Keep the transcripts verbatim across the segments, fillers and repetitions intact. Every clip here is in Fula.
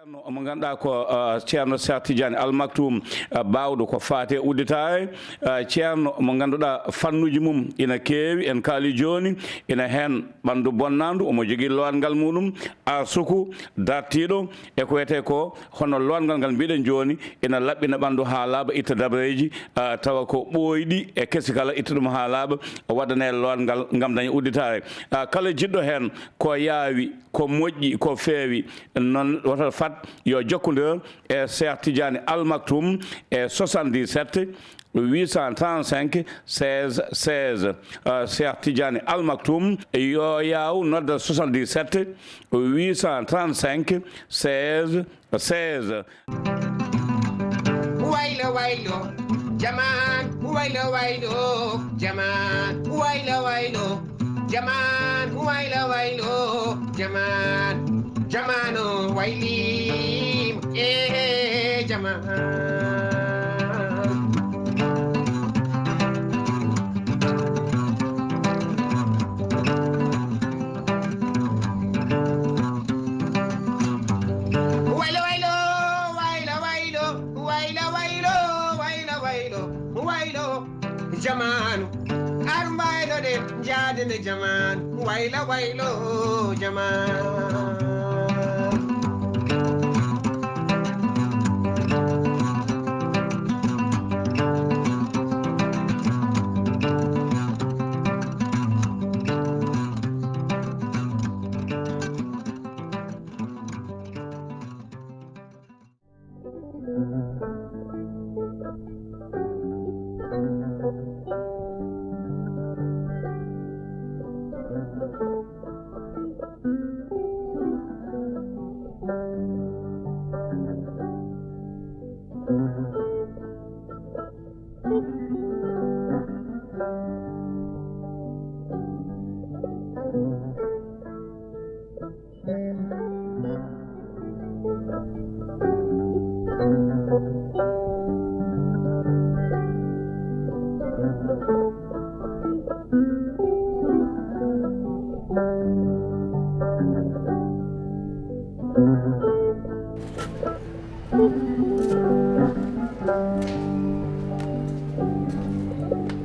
Mo ngannduɗaa ko, ah, Ceerno Cheikh Tidiane Al Maktoum, ah, baawɗo ko faati e udditaare, ah, ceerno mo ngannduɗaa fannuuji mum ina keewi, en kaali jooni, ina heen ɓanndu bonnaandu, omo jogii lootngal muɗum, arsuku, dartiiɗo, e ko wiyetee ko hono lootngal ngal mbiɗen jooni, ina laɓɓina ɓanndu haa laaɓa, itta dabareeji, ah, tawa ko ɓooyɗi e kesi kala, itta ɗum haa laaɓa, waɗanee lootngal ngam daña udditaare. Ah, kala jiɗɗo heen ko yaawi, ko moƴƴi, ko feewi, noon woto fat yo jokkondir e Cheikh Tidiane Al Maktoum e soixante-dix-sept huit cent trente-cinq seize seize. Euh, Cheikh Tidiane Al Maktoum, yo yaaw nodda soixante-dix-sept huit cent trente-cinq seize seize. Waylo, waylo, jaman, waylo, waylo, jaman, waylo, waylo, jaman, waylo, waylo, jaman, jamano wayli, eh, jaman. Waylo, waylo, waylo, waylo, waylo, waylo, waylo, waylo, waylo, jamanu. Ar mbaylo de, jaade nde jamanu. Waylo, waylo, jamanu.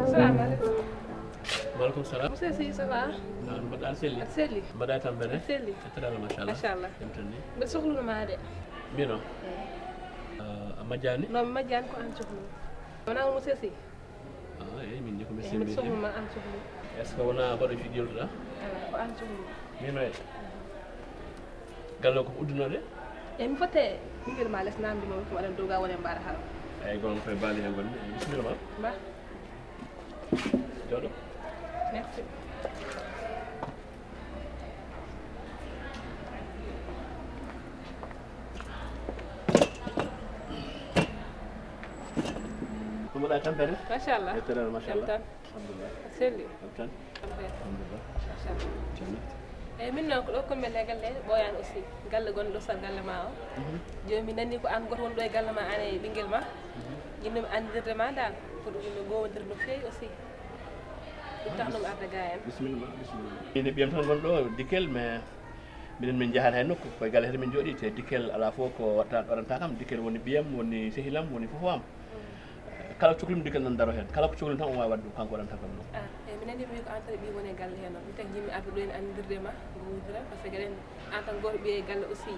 Assalamu alaikum. Maaleykum salaam. Monsieur Sy, ça va? Ah, no mbaɗɗaa, aɗa selli? Aɗa selli? Mbaɗaa e tampere? Aɗa selli? Ettaade Allah, machallah. Machallah. Jam tan ni? Mbeɗa sohluno maa de. Miin o? Eh. Ah, a majjaani? Non, mi majjaani, ko aan sohluno. Wonaa ko monsieur Sy? Ah, eyi, min de ko mi Eh, mbeɗa semmbiɗi. Sohluno maa aan sohluno. Est-ce que wonaa baɗo fi ƴeewtuɗaa? Alaa, ko aan sohluno. Miin o e? Galle o ko udduno de? Eh, mi fotte ɓinngel ma les namdi mo, ko waɗan dow ga woni mbaɗa haram. Eyi, gon koye baali he gonmi. Eyi, bisimilla ma. Ba. Jooɗo. Merci. Ko mbaɗa e tampere? Machallah. E tampere, machallah. Jam tan. Alhamdulillah. Jam tan. Jam tan. Alhamdulillah. Machallah. Jam tan. Eyyi, min noon ko ɗo kon men e galle, ɓooyaani aussi. Galle gonɗo ɗo sar galle ma o. Mhm. Jooni mi nani ko aan gooto woni ɗo e galle ma, aan e ɓinngel ma. Mhm. Jiɗmi anndirde ma dal, pour yimɓe ngowondira no feewi aussi. Ɗum tax noon mi arda ga en. Bisimilla ma, bisimilla. Min e ɓiyam tan gonɗo Dikkel, mais minen min njahaani hay nokku. Koye galle tan min njooɗi, te Dikkel alaa fof ko waɗta, waɗanta kam. Dikkel woni ɓiyam, woni sehilam, woni fof am. Mm. Kala ko cokli-mi Dikkel nan daro heen. Kala ko cokli-mi tan, o waawi waɗde ɗum, kanko waɗanta kam ɗum. Ah, eyi, minen de, min ko aan tan ɓiy woni e galle heen. Min tan njiɗmi arde ɗo en anndirde ma, ngowondira, par ce que eɗen, aan tan gooto ɓiye galle aussi.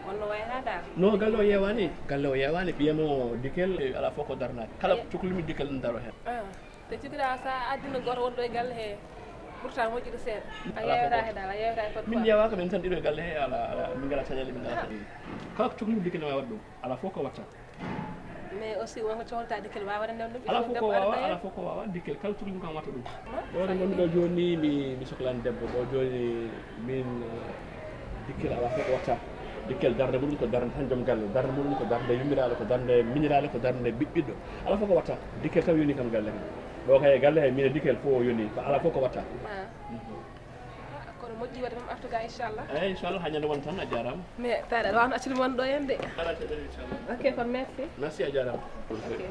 Wonno wayata dal. Non, galle o yeewaani. Galle o yeewaani. Ɓiyam o Dikkel, alaa fof ko daranaaki. Kala ko cokli-mi Dikkel nan daro heen. Ah, te cikkuɗaa so a addino gooto wonɗo e galle he, pourtant moƴƴude seeɗa. A yeewata he dal, a yeewata he. Min yeewaaka, min tan ɗiɗo e galle he, ala, ala, min ngalaa caɗeele, min ngalaa caɗeele. Kala ko cokli-mi Dikkel ne waawi waɗde ɗum. Alaa fof ko waɗta. Mais aussi wonko cohlata Dikkel waawa waɗande on ɗum. Alaa fof ko waawa, alaa fof ko waawa. Dikkel kala cokli-mi kam watta ɗum. Ɗo to ngonmi ɗo jooni ni, mi, mi soklaani debbo. Ɗo jooni min, eh, Dikkel alaa fof ko watta. Dikkel darnde muɗum ko darnde tan joom galle. Darnde muɗum ko darnde yummiraaɗo, ko darnde miñiraaɗo, ko darnde ɓiɗɗo. Alaa fof ko watta. Dikkel tan yoni kam galle kam. Ɗo kay e galle hay min e Dikkel fof o yoni. Ko alaa fof ko watta. Ah. Mhm. Ah, kono moƴƴi waɗde mam artu ga, inchallah. Eyi, inchallah, haa ñande won tan, a jaaraama. Mais tawi aɗa waawno accude mi won ɗo heen de. Alaa caɗeele, inchallah. Ok, kon merci. Merci, a jaaraama. Ok.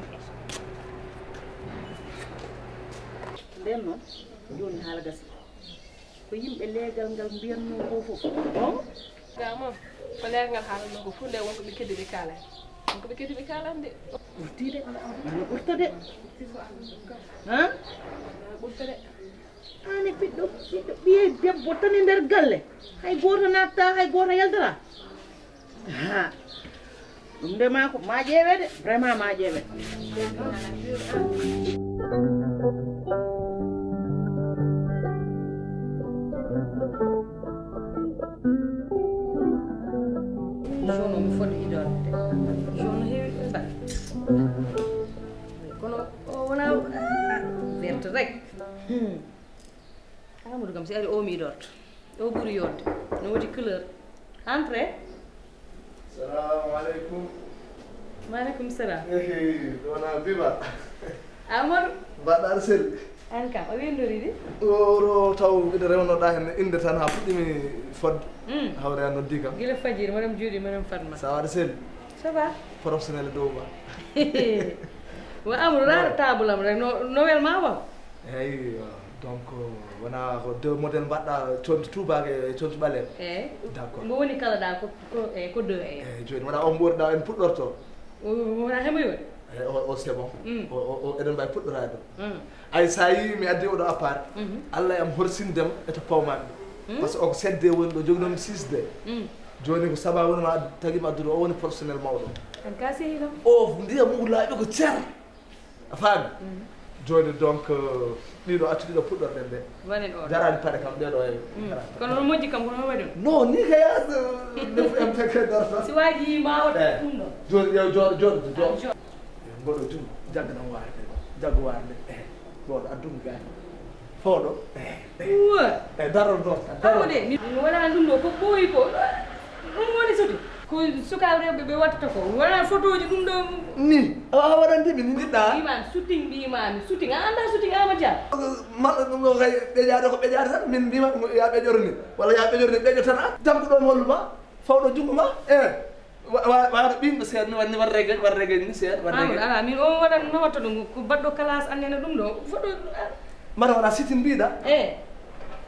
Ndeen noon, jooni haala gasi. Ko yimɓe leegal ngal mbiyatnoo ko fof. Bon, Ga moom, ko leer ngal haalanno ko fof nde wonko ɓe keddi ɓe kaala. Wonko ɓe keddi ɓe kaala de. Ɓurti de, ana ɓurta de. Ha? Ɓurta de. Aan e ɓiɗɗo, ɓiɗɗo, ɓiye debbo tan e nder galle. Hay gooto natta, hay gooto yaltata. Ha. Ɗum de ma ko, ma ƴeewe de, vraiment ma ƴeewe. Jono mi foti idorde. Jono heewi ɗum tan. Kono o wona, ah, verte rek. Hmm. Amadou kam, si ari o mi idorto. O ɓuri yodde. No wodi couleur. Entrez. Salamu aleykum. Maaleykum salam. Ehe, ɗo na Biba. Amadou. Mbaɗɗa aɗa selli. An kam, a windori di? Oro taw ɓiɗa rewnoɗa hen innde tan ha puɗɗimi fodde. Mm. Hawre a noddi kam. Gila fajiri, madame Judy, madame Fatma. Ça va aɗa selli? Ça va. Professionnel e dow ma. Wa Amadou, raara table am rek, no, Noël ma waw? Eyyi, donc, wona ko deux modèle mbaɗɗa, conti tubaak e conti ɓaleeɓe. Eyyi. D'accord. Mbo woni kala ɗa ko, ko, e, ko deux e. Eyyi, joni wona on mboɗo ɗa en puɗɗorto. O, wona hemo yoni? Eyyi, o, o c'est bon. Mm. O, o, o, eɗen mbawi puɗɗorade ɗum. Mm. Ay, sa yi mi addi oɗo appart, mhm, Allah e am horsindem e to pawmanmi. Mm. Parce que o ko sedde woni ɗo, joginoomi sisde. Mm. Joni ko sababu woni ma tagi mi addude o woni professionnel mawɗo. An ka sehi kam. O ndiyam mum laaɓi ko cer. A faami? Mm. Joni donc, euh, ɗiɗo accu ɗiɗo puɗɗorɗen ɗe. Waɗen o. Jarani paɗe kam ɗeɗo e. Mm. Kono no moƴƴi kam kono waɗi ɗum. Non, ni ka ya, euh, ndefu M P K darta. Si waji ma o. Eh. Ɗum ɗo. Joni ƴeew jooɗo, jooɗo, jooɗo. Ah, jooɗo. Eh, ngoɗo jungo, jagganam waare nde. Jaggo waare nde. Eh, ngoɗo addum gaani. Fooɗo. Eh, eh. Uwa. Eh, daro ɗo, daro. Awo de, mi, mi wona ɗum ɗo, ko ɓooyi ko. Ɗum woni soti. Ko sukaaɓe rewɓe ɓe wattata ko. Wona photoji ɗum ɗo. Ni, a, a waɗante mi, ni njiɗɗa? Mbimami shooting, mbimami shooting. A anda shooting Ama Dia? Ma, no kay ɓejaade ko ɓejaade tan. Min mbima, ya ɓejoro ni. Walla ya ɓejoro ni, ɓejo tan. Ah, jaggu ɗo mi hollu ma. Fawɗo jungo ma. Eh. Wa, wa, wa, ɓiɗɗo seeɗa, mi wanni, war reggae, war reggae ni seeɗa, war reggae. Amadou, ala, min o waɗan, no watta ɗum, ko baɗɗo classe annene ɗum ɗo, foto, ah. Mbaɗa wona shooting mbiɗa? Eh.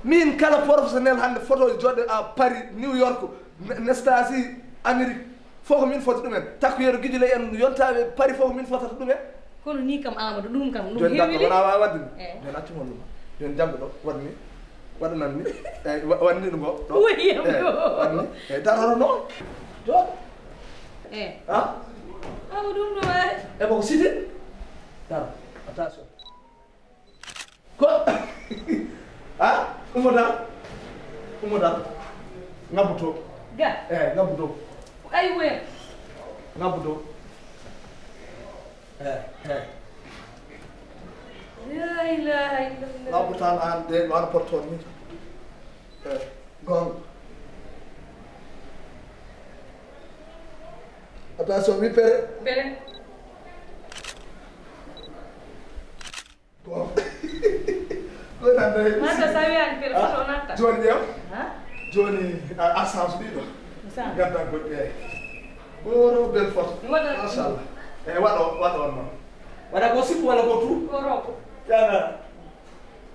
Min kala professionnel hannde photo joɗɗo à Paris, New York, N-, Nestasi, Amérique, fof ko min foti ɗumen. Takko yeru Guijulo en, yontaɓe Paris fof ko min fotata ɗumen. Kono ni kam Amadou, ɗum kam, ɗum joni d'accord, heewi de. Wona wawi wadde ɗum. Eh. Joni accu mon ɗum. Joni janggo ɗo, waɗni. Waɗanan ni. Eyyi, wa-, wanni ɗum ɗo. Ɗo. Woyi, eyyi, ɗo. Wanni. Eyyi, daroro noon. Jooɗo. Eyyi. Ha? Awa ɗum ɗo wawi. E ko shooting? Daro. Attention. Ko? Ha? Ummo dal. Ummo dal. Ngabbu to. Ga. Eyyi, ngabbu to. Ay, woya. Ngabbu to. Eh, eh. La ilaha illallah. Law pourtant an de, no an porto ni. Eh, gonga. Attention, mi pere. Pere. Gonga. Ko tan de. Mata sa wi an pere, ah, foto natta. Joni ƴeew. Ha? Joni, a, a chance ɗiɗo. Sa. Gadda goɗɗi ay. Goro bel foto. Mi waɗa. Machallah. Eh, waɗo, waɗo on noon. Waɗa ko sippo walla ko tu? Ko robo. Yana.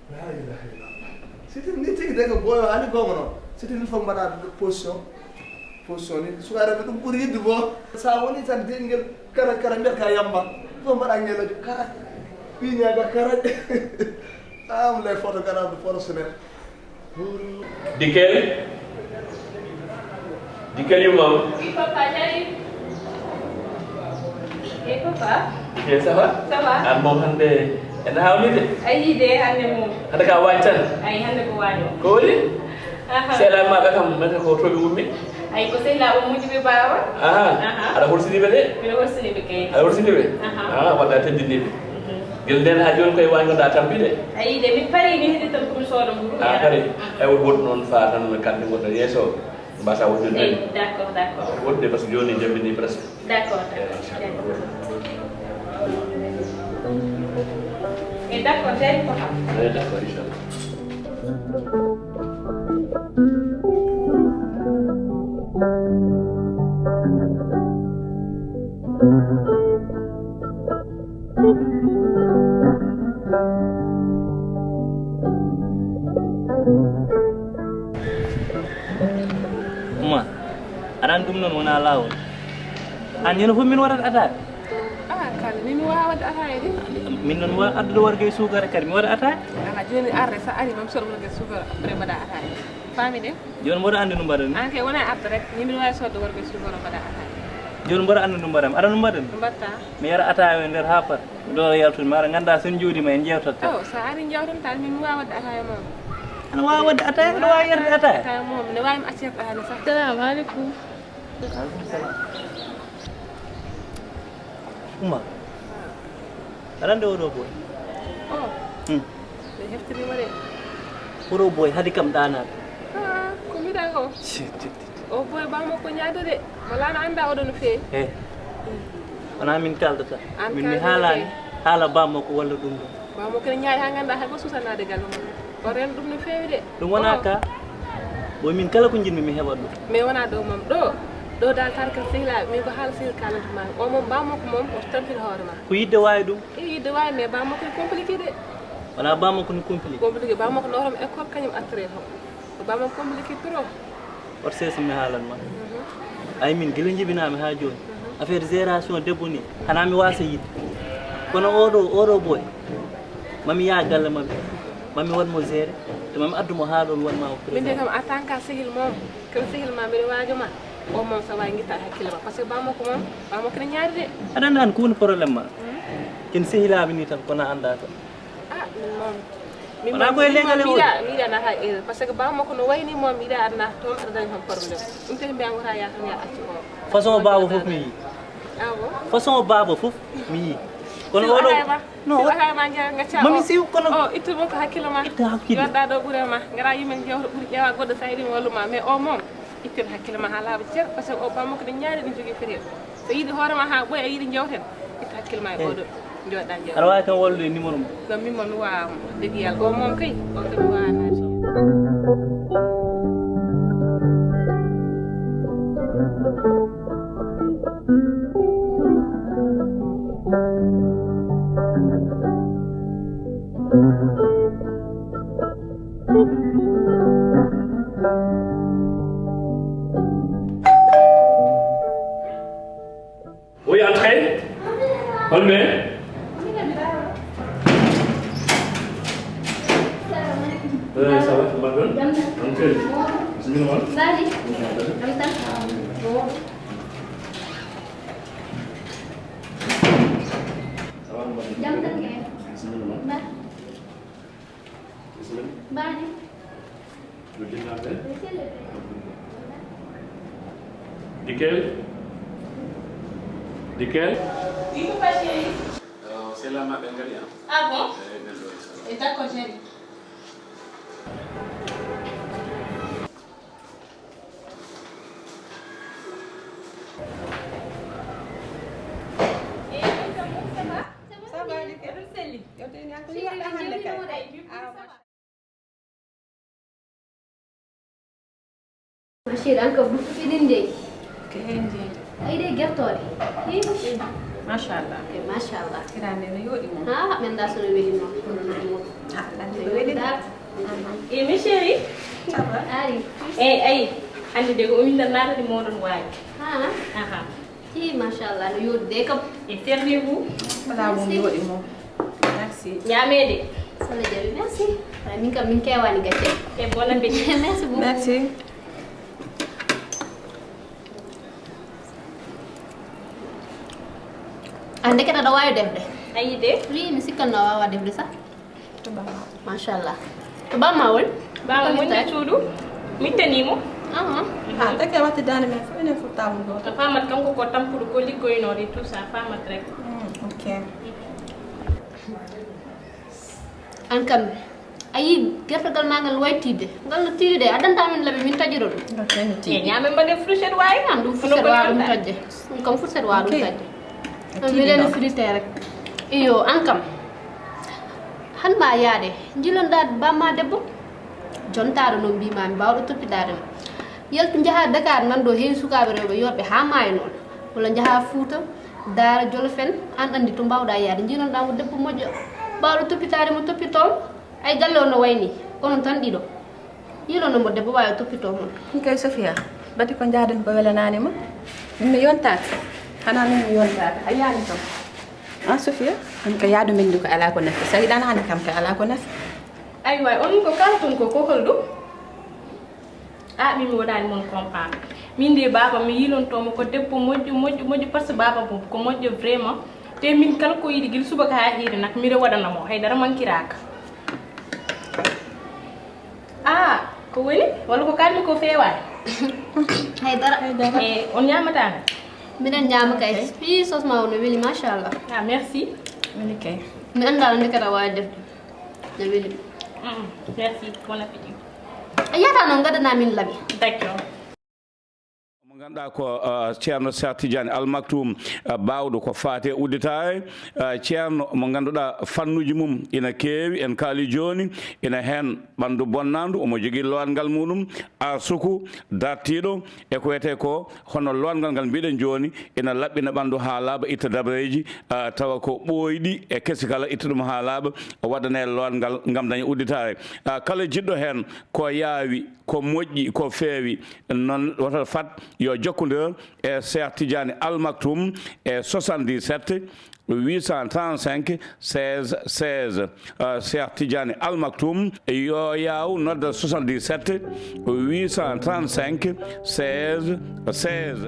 La ilaha illallah. Shooting ni tigi de ko boyo ani gonga noon. Shooting ni fof mbaɗa position. Position ni. Sukaare ɓe ɗum ɓuri yidde bo. Sa woni tan de ngel kara, kara mbiyata ka yamba. Fof mbaɗa ngel kara. Piñaga kara. Am les photographes professionnels. Dikel. Dikel yu mam. Oui, papa, j'arrive. Eh, papa. Dikel, ça va? Ça va. An moom hannde ene hawni de. Ayi de, hannde moom. Hannde ka waañ tan? Ayi, hannde ko waañ o. Ko woni? Aha. Sehilaaɓe ma ɓe kam, mete ko to ɓe ummi? Ayi, ko sehilaaɓe moƴƴuɓe baawa. Aha. Aha. Aɗa horsini ɓe de? Miɗo horsini ɓe kay. Aɗa horsini ɓe? Aha. Ah, wadda teddini ɓe. Mhm. Gila nden ha joni koye waañ gonɗa tampi de. Ayi de, mi pari mi heɗi tan ko mi sooda mburu. Ah, pari. Mhm. Ay, won woɗɗo noon fa tan kamɓe gonɗo yeeso. Mbasa wonde de. Eyi, d'accord, d'accord. Wonde parce que joni jammini presque. D'accord, d'accord. Eyi, inchallah. D'accord. Eyi, d'accord, jaaji ko kam. Eyi, d'accord, inchallah. Uma, Ɗum noon wonaa laawol. Aan ñande fof min waɗat ataaya. Ah, kala min mi waawa waɗde ataaya de. Min noon waawa addude warga e suukara kadi mi waɗa ataaya. Ala jooni arde so ari mam soɗo warga e suukara après mbaɗa ataaya. Faami de? Jooni mboɗo anndi no mbaɗan. Aan kay wona arde rek, min mbiɗa waawi soodde warga e suukara mbaɗa ataaya. Jooni mboɗo anndi no mbaɗan. Aɗa no mbaɗan? No mbaɗta? Mi yara ataaya o e nder haa far. Ɗo yaltude, mara ngannda so en njooɗiima en njeewtat tan. Aw, so a ari njeewtan tan, min mi waawa waɗde ataaya mawɗo. Ana waawi waɗde ataaya, aɗa waawi yarde ataaya. Ataaya mawɗo, ne waawi mi accirde haa ne sax. Salamu aleykum. Aleykum salam. Umma. Aɗa anndi oɗo boy? O. Hmm. Mi heftiniima de. Oɗo boy, hadi kam ɗaanaade. Ah, ko mbiɗa ko? Shit, shit, shit. O boy, baa makko ñaado de. Wala na annda oɗo no feewi. Eh. Wona min kaldata. Aan min mi kaldata haalaani kay. Haala baa makko walla ɗum ɗum. Baa makko ne ñaari haa ngannda hay ko suusanaade galle mum. O reen ɗum no feewi de. Ɗum wona ka. Bo min kala ko njiɗmi mi heɓat ɗum. Mais wona ɗo mam ɗo. Ɗo dal tarkal sehilaaɓe, min ko haala sehil kalanta ma. O mom baa makko mom o tampini hoore ma. Ko yidde waawi ɗum. E yidde waawi, mais baa makko ne compliqué de. Wona baa makko ne compliqué. Compliqué, baa makko nootam école kañum artiree toon. Ko baa makko compliqué trop. Oto seeso mi haalan ma. Mhm. Ay min gila njibinaami haa jooni. Mhm. Affaire gération debbo ni, xanaa mi waasa yidde. Kono oɗo, oɗo boy, mami yaa galle maɓɓe. Mami waɗ mo gérer, te mami addu mo haa ɗoon waɗ ma o min de président. Kam en tant que sehil mom, kala sehil ma mbiɗa waajo ma. O mom so waawi ngitta hakkille ma. Parce que baa makko mom, baa makko ne ñaari de. Aɗa anndi aan ko woni problème ma? Mhm. Ken sehilaaɓe ni tan, kono a anndaa tan. Ah, min mom. Min wona mom, ko e min mom, leñol mi yiɗa, mi yiɗa nata e, parce que baa makko no wayni mom, mi yiɗa adna toon aɗa dañi toon problème. Ɗum tagi mbiya wota yaa tan yaa accu o. Façon baaba fof mi yii. Ah bon? Façon baaba fof mi yii. Kono si oɗo waɗay ma, no si waɗay ma ngaa ngacca mami o. Si kono o ittu mo ko hakkille ma. Itta hakkille. Yodda ɗo ɓure ma. Ngara yimen jewto ɓuri ƴeewa goɗɗo sa yiɗi mi wallu ma. Mais o mom, ittir hakkille ma haa laaɓa cer, parce que o baa makko ne ñaari ɗum jogii feriel. So yiɗi hoore ma haa ɓooya, a yiɗi jewten, itta hakkille ma e oɗo. Jooɗa jewta. Aɗa waawi kam wallude numéro mum? Non, min mom mi waawaa mo. Degiyal o mom kay, o kam mi waawaa naade. Oui, entrez. Hol men? Eh, ça va, mbaɗɗon? Jam tan. Entrez. Bismillah. Mbaɗi. Jam tan. Jam tan. Ça va, mbaɗɗon? Jam tan kay. Bismillah. Mbaɗi. Mbaɗi. Dikel. Dikel. Oui, papa chéri. Euh, c'est là, ma belle, hein? Ah bon? Eh, d'accord, chéri. Eh, ça va? Ça va, Dikel. Yo teni an ko yiɗa hannde kay. Ah, ma chérie, an kam ɗum fuɗɗi ɗin dey. Ko heen jeyi. Ay de gertoɗe. Hi. Machallah. E machallah. Hiraande no yooɗi mo. Ha, men da sono weli mo. Kono no mo. Ha, ande no weli. E mes chéris. Ça va? Ari. Ey, ay. Hannde de ko o winndannaaɗo ɗi moɗon waawi. Ha. Aha. Hi, machallah, no yooɗi de kam. E servez-vous. Voilà, mo yooɗi mo. Merci. Ñaameede. Sala jaɓi, merci. Ay, min kam min keewaani gacce. E bon appétit. Merci beaucoup. Merci. An ndeke aɗa waawi defde. Ayi de. Oui, mi sikkanno a waawa defde sax. To bamma. Machallah. To bamma woni? Bamma woni nder suudu. Mi teni mo. Aha. Ah, take watti dande men fof enen fof tamu ɗo. A famat kanko ko tampuɗo ko liggoynoɗo e tout ça, famat rek. Mm, ok. An kam, a yii gertogal ma ngal wayi tiiɗde. Ngal no tiiɗi de, addanta min laɓi min taƴira ɗum. Ngal kay no tiiɗi. E ñaamen mbaɗen fourchette waay. An ɗum fourchette waawa ɗum taƴde. Ɗum kam fourchette waawa ɗum taƴde. Ɗum mi reni frite rek. Iyo, an kam. Han ma yaade, njilonɗaa bamma debbo. Jontaaɗo noon mbiimaami baawɗo toppidaade mo. Yaltu njahaa Dakar nan ɗo heewi sukaaɓe rewɓe yooɓe haa maayo noon. Walla njahaa Fuuta, Daara Jolof en, an anndi to mbaawɗaa yaade. Njilonɗaa mo debbo moƴƴo, baawɗo toppitaade mo toppitoo mo. Ay galle o no wayni, onon tan ɗiɗo. Yilono mo debbo waawi toppitoo mon. Ɗum kay Sofia, Bati ko njaadon ko welanaani ma? Min mi yontaaka. Xanaa min mi yontaaka. A yaani kam. An Sofiya? An ka yaadu min du ko alaa ko nafi. So a yiɗanaani kam ka alaa ko nafi. Ay waay, on ko kala ton ko kokol ɗum? Ah, min mi waɗaani mon comprendre. Min de baaba mi yiilonto mo ko debbo moƴƴo, moƴƴo, moƴƴo, parce que baaba mo ko moƴƴo vraiment. Te min kala ko yiɗi gila subaka haa hiiri nak, miɗo waɗana mo. Hay dara mankiraaka. Ah, ko woni? Walla ko kalmi ko feewaani? Hay dara. Hay dara. E, on ñaamataa na? Miɗen ñaama kay. Ok. Fii sos ma o no weli, machallah. Ah, merci. Weli kay. Mi anndaa on ndekata waawi defde. No weli. Mm, merci. Bon appétit. A yiyata noon, ngaddanaa min laɓi. D'accord. Mo ngannduɗaa ko, uh, Ceerno Cheikh Tidiane Al Maktoum, uh, baawɗo ko faati e udditaare, uh, Ceerno mo ngannduɗaa fannuuji mum ina keewi, en kaali jooni, ina heen ɓanndu bonnandu, omo jogii lowangal muɗum, arsuku dartiiɗo, e ko wiyetee ko hono lowangal ngal mbiɗen jooni, ina laɓɓina ɓanndu haa laaɓa, itta dabreeji, uh, tawa ko ɓooyɗi e kesi kala, itta ɗum haa laaɓa, waɗane lowangal ngam daña udditaare. Uh, kala jiɗɗo heen ko yaawi, ko moƴƴi, ko feewi, noon woto fat yo jokkondir e Cheikh Tidiane Al Maktoum e soixante-dix-sept huit cent trente-cinq seize seize. Uh, Cheikh Tidiane Al Maktoum, yo yaaw nodda soixante-dix-sept huit cent trente-cinq seize seize.